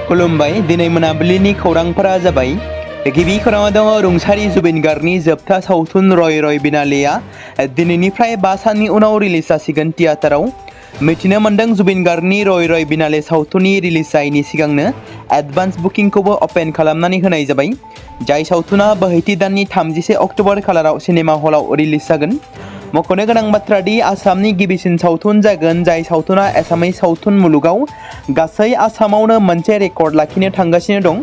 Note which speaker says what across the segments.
Speaker 1: खुलुमबाय दिनै मोनाबिलिनि खौरांफोरा जाबाय गिबि खौराङाव दङ रुंसारि जुबिन गार्गनि जोबथा सावथुन रय रय बिनालेया दिनैनिफ्राय 5 साननि उनाव रिलिज जासिगोन थियेटाराव। मिथिनो मोन्दों जुबिन गार्गनि रय रय बिनाले सावथुननि रिलिज जायैनि सिगांनो एडभान्स बुकिंखौबो अपेन खालामनानै होनाय जाबाय। जाय सावथुना बोहैथि दाननि 31 अक्ट'बर खालाराव सिनेमा हलाव रिलिज जागोन। मख'नो गोनां बाथ्रा दि आसामनि गिबिसिन सावथुन जागोन जाय सावथुना एसामिस सावथुन मुलुगाव गासै आसामावनो मोनसे रेकर्ड लाखिनो थांगासिनो दं।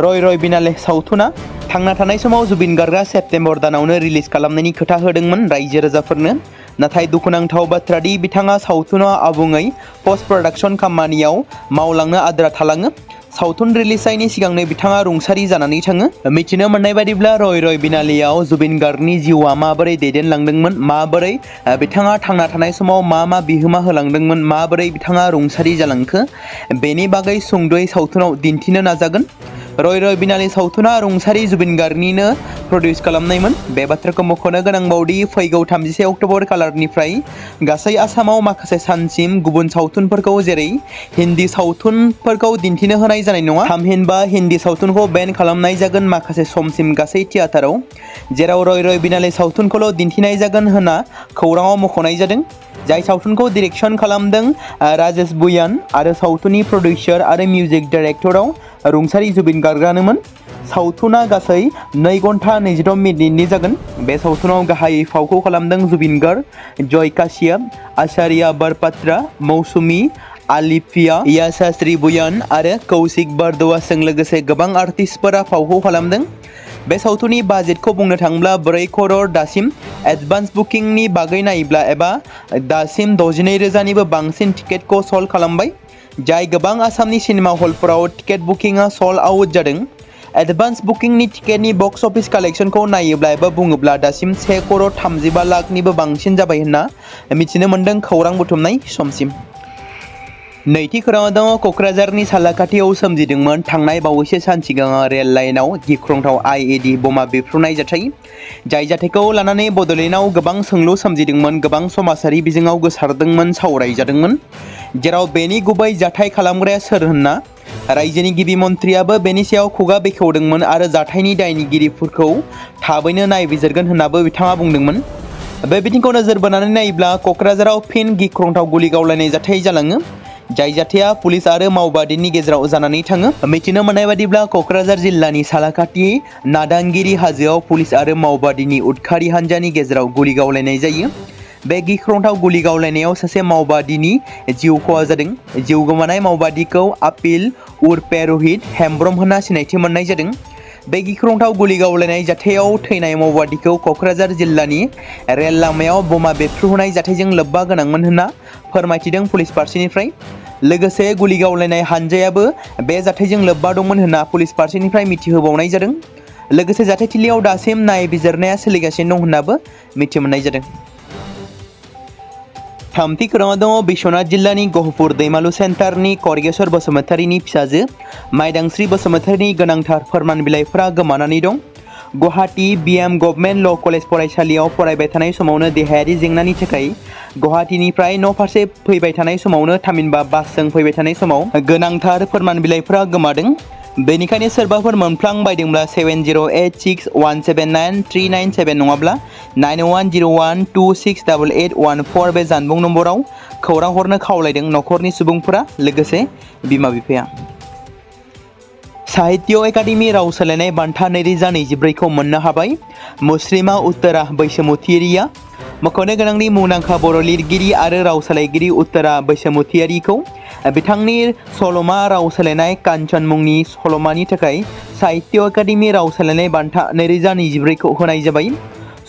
Speaker 1: रय रय बिनाले सावथुना थांना थानाय समाव जुबिन गार्गआ सेप्तेम्बर दानावनो रिलिज खालामनायनि खोथा होदोंमोन रायजो राजाफोरनो। नाथाय दुखुनांथाव बाथ्रा दि बिथाङा सावथुना आबुङै पस्ट प्रडाक्शन खामानियाव मावलांनो आद्रा थालाङो। सावथुन रिलिज जायैनि सिगांनो बिथाङा रुंसारि जानानै थाङो। मिथिनो मोननाय बायदिब्ला रय रय बिनालेयाव जुबिन गार्गनि जिउआ माबोरै दैदेनलांदोंमोन, माबोरै बिथाङा थांना थानाय समाव मा बिहोमा होलांदोंमोन, माबोरै बिथाङा रुंसारि जालांखो, बेनि बागै सुंद'यै सावथुनाव दिन्थिनो नाजागोन। रय रय बिनाले सावथुना रुंसारि जुबिन गार्गनिनो प्रडिउस खालामनायमोन। बे बाथ्राखौ मख'नो गोनांबावदि फैगौ 31 अक्ट'बर खालारनिफ्राय गासै आसामाव माखासे सानसिम गुबुन सावथुनफोरखौ जेरै हिन्दी सावथुनफोरखौ दिन्थिनो होनाय जानाय नङा। थामहिनबा हिन्दी सावथुनखौ बेन खालामनाय जागोन माखासे समसिम गासै थियेटाराव, जेराव रय रय बिनाले सावथुनखौल' दिन्थिनाय जागोन होनना खौराङाव मख'नाय जादों। जाय सावथुनखौ डिरेक्सन खालामदों राजेश बुयान आरो सावथुननि प्रडिउसार आरो मिउजिक डाइरेक्टराव रुंसारि जुबिन गार्गआनोमोन। सावथुना गासै 2 घन्टा 26 मिनिटनि जागोन। बे सावथुनाव गाहायै फावखौ खालामदों जुबिन गार्ग, जय काश्यप, आचार्य बरपात्रा, मौसुमी, आलिफिया, याशाश्री बुयान आरो कौशिक बरदवासजों लोगोसे गोबां आर्टिस्टफोरा फावखौ खालामदों। बे सावथुननि बाजेटखौ बुंनो थाङोब्ला 4 करोड़ दासिम एडभान्स बुकिंनि बागै नायोब्ला एबा दासिम 62,000निबो बांसिन टिकेटखौ सोल्ड खालामबाय। जाय गोबां आसामनि सिनेमा हलफोराव टिकेट बुकिंआ सोल्ड आउट जादों। एडभान्स बुकिंनि टिकेटनि बक्स अफिस कालेक्शनखौ नायोब्ला एबा बुङोब्ला दासिम 1 करोड़ 35 लाखनिबो बांसिन जाबाय होनना मिथिनो मोन्दों खौरां बुथुमनाय समसिम। नैथि खौराङाव दङ क'क्राझारनि सालाकाथियाव सोमजिदोंमोन थांनाय बावैसो सान सिगां रेल लाइनआव गिख्रंथाव IED बमा बेफ्रुनाय जाथाय। जाय जाथायखौ लानानै बड'लेण्डआव गोबां सोंलु सोमजिदोंमोन, गोबां समाजारि बिजोङाव गोसारदोंमोन, सावरायजादोंमोन। जेराव बेनि गुबै जाथाय खालामग्राया सोर होनना रायजोनि गिबि मन्थ्रियाबो बेनि सायाव खुगा बेखेवदोंमोन आरो जाथायनि दायनिगिरिफोरखौ थाबैनो नायबिजिरगोन होननाबो बिथाङा बुंदोंमोन। बे बिथिंखौ नोजोर बोनानै नायोब्ला क'क्राझाराव फिन गिख्रंथाव गुलि गावलायनाय जाथाय जालाङो। जाय जाथाया पुलिस आरो मावबादिनि गेजेराव जानानै थाङो। मिथिनो मोननाय बायदिब्ला क'क्राझार जिल्लानि सालाकाथि नादांगिरि हाजोआव पुलिस आरो मावबादिनि उदखारि हान्जानि गेजेराव गुलि गावलायनाय जायो। बे गिख्रंथाव गुलि गावलायनायाव सासे मावबादिनि जिउ खहा जादों। जिउ गोमानाय मावबादिखौ आपिल उर्फे रहित हेम्ब्रम होनना सिनायथि मोननाय जादों। बे गिख्रंथाव गुलि गावलायनाय जाथायाव थैनाय मावबादिखौ क'क्राझार जिल्लानि रेल लामायाव बमा बेफ्रुहोनाय जाथायजों लोब्बा गोनांमोन होनना फोरमायथिदों पुलिस फारसेनिफ्राय। लोगोसे गुलि गावलायनाय हान्जायाबो बे जाथायजों लोब्बा दंमोन होनना पुलिस फारसेनिफ्राय मिथिहोबावनाय जादों। लोगोसे जाथायथिलियाव दासिम नायबिजिरनाया सोलिगासिनो दं होननाबो मिथिमोननाय जादों। थामथि खौराङाव दङ बिश्वनाथ जिल्लानि गहपुर दैमालु सेन्टारनि करगेश्वर बसुमतारीनि फिसाजो माइदांस्रि बसुमतारीनि गोनांथार फोरमान बिलाइफोरा गोमानानै दं। गुवाहाटी BM गभर्नमेन्ट ल' कलेज फरायसालियाव फरायबाय थानाय समावनो देहायारि जेंनानि थाखाय गुवाहाटीनिफ्राय न' फारसे फैबाय थानाय समावनो थामहिनबा बासजों फैबाय थानाय समाव गोनांथार फोरमान बिलाइफोरा गोमादों। बेनिखायनो सोरबाफोर मोनफ्लांबायदोंब्ला 7086179397 नङाब्ला 9101268814 बे जानबुं नम्बराव खौरां हरनो खावलायदों न'खरनि सुबुंफोरा लोगोसे बिमा बिफाया। साहित्य एकाडेमि राव सोलायनाय बान्था 2024 खौ मोननो हाबाय मुस्रिमा उत्तरा बैसोमुतियारिया। मख'नो गोनांदि मुंदांखा बर' लिरगिरि आरो राव सोलायगिरि उत्तरा बैसोमुतियारिखौ बिथांनि सल'मा राव सोलायनाय कान्चन मुंनि सल'मानि थाखाय साहित्य एकाडेमि राव सोलायनाय बान्था 2024 खौ होनाय जाबाय।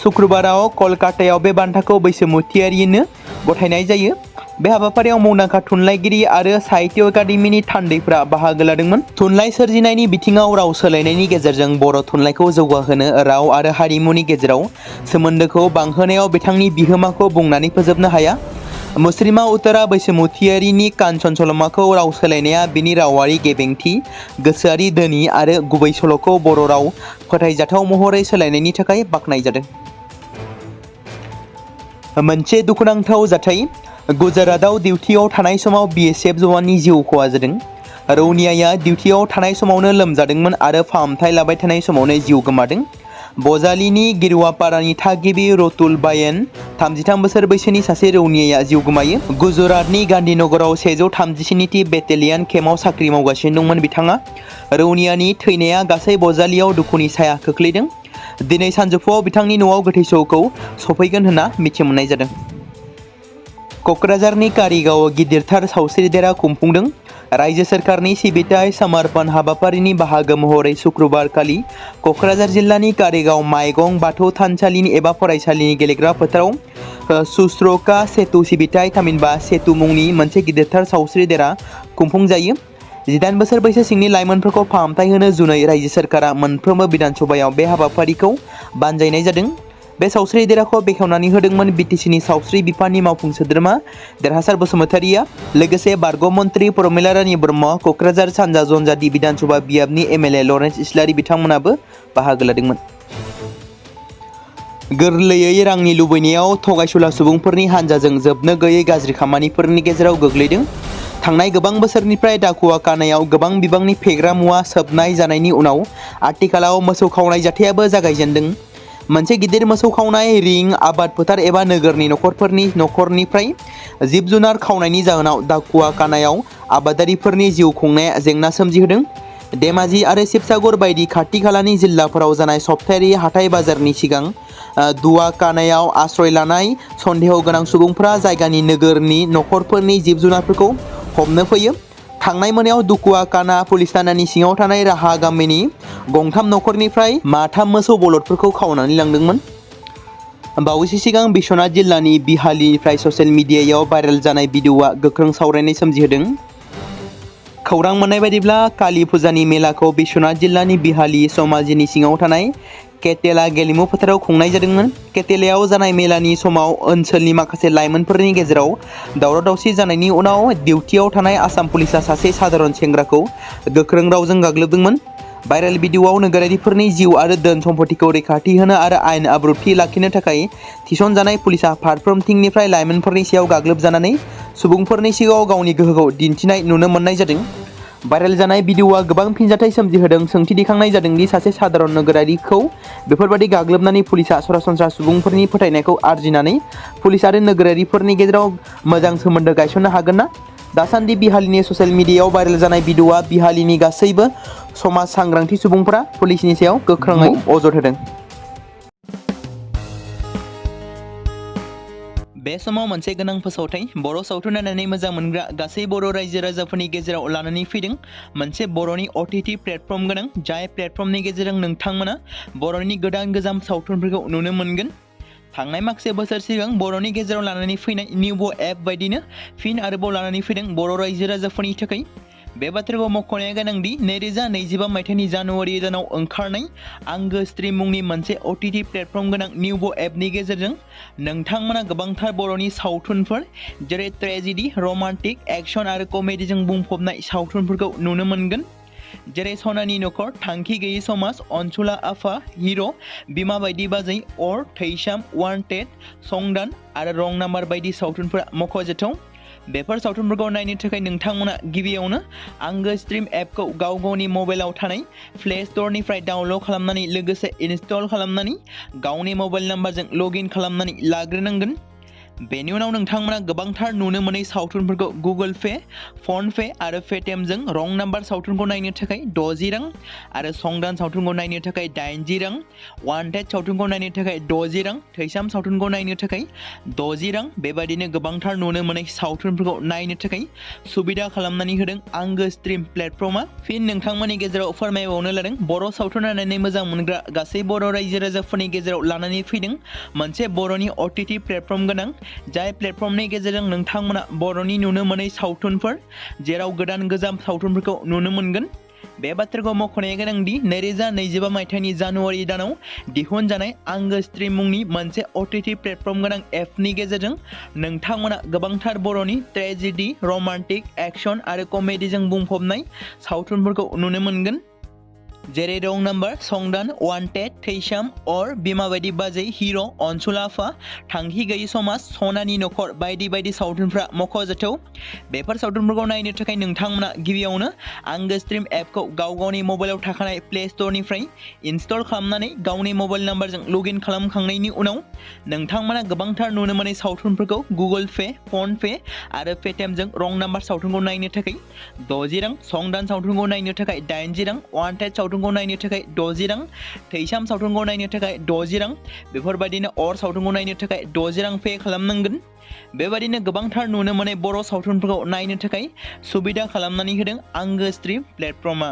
Speaker 1: शुक्रबाराव कलकातायाव बे बान्थाखौ बैसोमुतियारिनो गथायनाय जायो। बे हाबाफारियाव मुंदांखा थुनलाइगिरि आरो साहित्य एकाडेमिनि थान्दैफोरा बाहागो लादोंमोन। थुनलाइ सोरजिनायनि बिथिङाव राव सोलायनायनि गेजेरजों बर' थुनलाइखौ जौगाहोनो राव आरो हारिमुनि गेजेराव सोमोन्दोखौ बांहोनायाव बिथांनि बिहोमाखौ बुंनानै फोजोबनो हाया। मुस्रिमा उत्तरा बैसोमुतियारिनि कान्चन सल'माखौ राव सोलायनाया बिनि रावारि गेबेंथि, गोसोआरि धोनि आरो गुबै सल'खौ बर' राव फोथायजाथाव महरै सोलायनायनि थाखाय बाख्नायजादों। मोनसे दुखुनांथाव जाथाय गुजरातआव डिउटियाव थानाय समाव BSF जवाननि जिउ खहा जादों। रौनियाया डिउटियाव थानाय समावनो लोमजादोंमोन आरो फाहामथाय लाबाय थानाय समावनो जिउ गोमादों। बजालिनि गिरुवापारानि थागिबि रतुल बायेन 33 बोसोर बैसोनि सासे रौनियाया जिउ गोमायो। गुजरातनि गांधीनगराव 137थि बेटेलियन केम्पआव साख्रि मावगासिनो दंमोन बिथाङा। रौनियानि थैनाया गासै बजालियाव दुखुनि साया खोख्लैदों। दिनै सानजौफुआव बिथांनि न'आव गोथै सहखौ सफैगोन होनना मिथि मोननाय जादों। क'क्राझारनि कारिगावआव गिदिरथार सावस्रि देरा खुंफुंदों। रायजो सोरखारनि सिबिथाय समर्पण हाबाफारिनि बाहागो महरै शुक्रबारखालि क'क्राझार जिल्लानि कारिगाव माइगं बाथौ थानसालिनि एबा फरायसालिनि गेलेग्रा फोथाराव सुश्रका सेतु सिबिथाय थामहिनबा सेतु मुंनि मोनसे गिदिरथार सावस्रि देरा खुंफुंजायो। 18 बोसोर बैसो सिंनि लाइमोनफोरखौ फाहामथाय होनो जुनै रायजो सोरखारा मोनफ्रोमबो बिधान सभायाव बे हाबाफारिखौ बानजायनाय जादों। बे सावस्रि देराखौ बेखेवनानै होदोंमोन बिटिसिनि सावस्रि बिफाननि मावफुं सोद्रोमा देरहासार बसुमतारिया। लोगोसे बारग' मन्त्रि प्रमिला रानी ब्रह्म, क'क्राझार सानजा जनजाति बिधान सभा बियाबनि एमएलए लरेन्स इस्लारि बिथांमोनाबो बाहागो लादोंमोन। गोरलैयै रांनि लुबैनायाव थगायसुला सुबुंफोरनि हान्जाजों जोबनो गैयै गाज्रि खामानिफोरनि गेजेराव गोग्लैदों। थांनाय गोबां बोसोरनिफ्राय दाकुवा कानायाव गोबां बिबांनि फेग्रा मुवा सोबनाय जानायनि उनाव आथिखालाव मोसौ खावनाय जाथायाबो जागायजेन्दों। मोनसे गिदिर मोसौ खावनाय रिं आबाद फोथार एबा नोगोरनि न'खरनिफ्राय जिब जुनार खावनायनि जाहोनाव दाकुवा कानायाव आबादारिफोरनि जिउ खुंनाया जेंना सोमजिहोदों। धेमाजि आरो शिबसागर बायदि खाथि खालानि जिल्लाफोराव जानाय सप्तायारि हाथाय बाजारनि सिगां दुवा कानायाव आश्रय लानाय सन्देह गोनां सुबुंफोरा जायगानि नोगोरनि न'खरफोरनि जिब जुनारफोरखौ हमनो फैयो। थांनाय मोनायाव दुकुवा काना पुलिस थानानि सिङाव थानाय राहा गामिनि गंथाम न'खरनिफ्राय माथाम मोसौ बलदफोरखौ खावनानै लांदोंमोन। बावैसो सिगां बिश्वनाथ जिल्लानि बिहालिनिफ्राय ससियेल मिडियायाव भाइरेल जानाय भिडिअ'आ गोख्रों सावरायनाय सोमजिहोदों। खौरां मोननाय बायदिब्ला कालि फुजानि मेलाखौ बिश्वनाथ जिल्लानि बिहालि समाजिनि सिङाव थानाय केटेला गेलेमु फोथाराव खुंनाय जादोंमोन। केटेलायाव जानाय मेलानि समाव ओनसोलनि माखासे लाइमोनफोरनि गेजेराव दावराव दावसि जानायनि उनाव डिउटियाव थानाय आसाम पुलिसआ सासे साधारन सेंग्राखौ गोख्रों रावजों गाग्लोबदोंमोन। भाइरेल भिडिअ'आव नोगोरारिफोरनि जिउ आरो धोन सम्पतिखौ रैखाथि होनो आरो आयेन आब्रुथि लाखिनो थाखाय थिसनजानाय पुलिसआ फारफ्रोमथिंनिफ्राय लाइमोनफोरनि सायाव गाग्लोबजानानै सुबुंफोरनि सिगाङाव गावनि गोहोखौ दिन्थिनाय नुनो मोननाय जादों। भाइरेल जानाय भिडिअ'आ गोबां फिनजाथाय सोमजिहोदों। सोंथि दिखांनाय जादों दि सासे साधारन नोगोरारिखौ बेफोरबादि गाग्लोबनानै पुलिसआ सरासनस्रा सुबुंफोरनि फोथायनायखौ आरजिनानै पुलिस आरो नोगोरारिफोरनि गेजेराव मोजां सोमोन्दो गायसननो हागोन ना? दासान्दि बिहालिनि ससियेल मिडियायाव भाइरेल जानाय भिडिअ'आ बिहालिनि गासैबो समाज सांग्रांथि सुबुंफोरा पुलिसनि सायाव गोख्रोङै अजद होदों। बे समाव मोनसे गोनां फोसावथाय बर' सावथुन नायनानै मोजां मोनग्रा गासै बर' रायजो राजाफोरनि गेजेराव लानानै फैदों मोनसे बर'नि OTT प्लेटफर्म गोनां, जाय प्लेटफर्मनि गेजेरजों नोंथांमोना बर'नि गोजाम सावथुनफोरखौ नुनो मोनगोन। थांनाय माखासे बोसोर सिगां बर'नि गेजेराव लानानै फैनाय निउबो एप बायदिनो फिन आरोबाव लानानै फैदों बर' रायजो राजाफोरनि थाखाय। बे बाथ्राखौ मख'नाया गोनांदि 2025 मायथाइनि जानुवारि दानाव ओंखारनाय आंगो स्ट्रिम मुंनि मोनसे OTT प्लेटफर्म गोनां निउबो एपनि गेजेरजों नोंथांमोना गोबांथार बर'नि सावथुनफोर जेरै ट्रेजेडि, रमान्टिक, एक्शन आरो कमेडिजों बुंफबनाय सावथुनफोरखौ नुनो मोनगोन। जेरै सनानि नखर, थांखि गैयै समाज, अनसुला आफा, हिर', बिमा बायदि बाजै, अर, थैसाम, वान्टेड, संदान आरो रं नाम्बार बायदि सावथुनफोरा मख'जाथाव। बेफोर सावथुनफोरखौ नायनो थाखाय नोंथांमोना गिबियावनो आंगो स्ट्रिम एपखौ गावनि मबाइलाव थानाय प्ले स्ट'रनिफ्राय डाउनल'ड खालामनानै लोगोसे इनस्टल खालामनानै गावनि मबाइल नाम्बारजों लग इन खालामनानै लाग्रोनांगोन। बेनि उनाव नोंथांमोना गोबांथार नुनो मोनै सावथुनफोरखौ गुगोल पे, फन पे आरो पेटिएमजों रं नाम्बार सावथुनखौ नायनो थाखाय 60 रां आरो संदान सावथुनखौ नायनो थाखाय 80 रां, वान्टेड सावथुनखौ नायनो थाखाय 60 रां, थैसाम सावथुनखौ नायनो थाखाय 60 रां बेबायदिनो गोबांथार नुनो मोनै सावथुनफोरखौ नायनो थाखाय सुबिदा खालामनानै होदों आंगो स्ट्रिम प्लेटफर्मआ। फिन नोंथांमोननि गेजेराव फोरमायबावनो लादों बर' सावथुन नायनानै मोजां मोनग्रा गासै बर' रायजो राजाफोरनि गेजेराव लानानै फैदों मोनसे बर'नि OTT प्लेटफर्म गोनां, जाय प्लेटफर्मनि गेजेरजों नोंथांमोना बर'नि नुनो मोनै सावथुनफोर जेराव गोजाम सावथुनफोरखौ नुनो मोनगोन। बे बाथ्राखौ मख'नाया गोनांदि 2025 मायथाइनि जानुवारि दानाव दिहुनजानाय आंगो स्ट्रिम मुंनि मोनसे OTT प्लेटफर्म गोनां एपनि गेजेरजों नोंथांमोना गोबांथार बर'नि ट्रेजेडि, रमान्टिक, एक्शन आरो कमेडिजों बुंफबनाय सावथुनफोरखौ नुनो मोनगोन। जेरै रं नाम्बार, संदान, वान्टेड, थैसाम, अर, बिमा बायदि बाजै, हिर', अनसुलाफा, थांखि गैयि समाज, सनानि नखर बायदि बायदि सावथुनफ्रा मख'जाथाव। बेफोर सावथुनफोरखौ नायनो थाखाय नोंथांमोना गिबियावनो आंगो स्ट्रिम एपखौ गावनि मबाइलाव थाखानाय प्ले स्ट'रनिफ्राय इनस्टल खालामनानै गावनि मबाइल नाम्बारजों लगइन खालामखांनायनि उनाव नोंथांमोना गोबांथार नुनो मोनै सावथुनफोरखौ गुगोल पे, फन पे आरो पेटिएमजों रं नाम्बार सावथुनखौ नायनो थाखाय 60 रां, संदान सावथुनखौ नायनो थाखाय 80 रां, वान्टेड सावथुनखौ नायनो थाखाय 60 रां, थैसाम सावथुनखौ नायनो थाखाय 60 रां, बेफोरबायदिनो अर सावथुनखौ नायनो थाखाय 60 रां पे खालामनांगोन। बेबायदिनो गोबांथार नुनो मोनै बर' सावथुनफोरखौ नायनो थाखाय सुबिदा खालामनानै होदों आंगो स्ट्रिम प्लेटफर्मआ।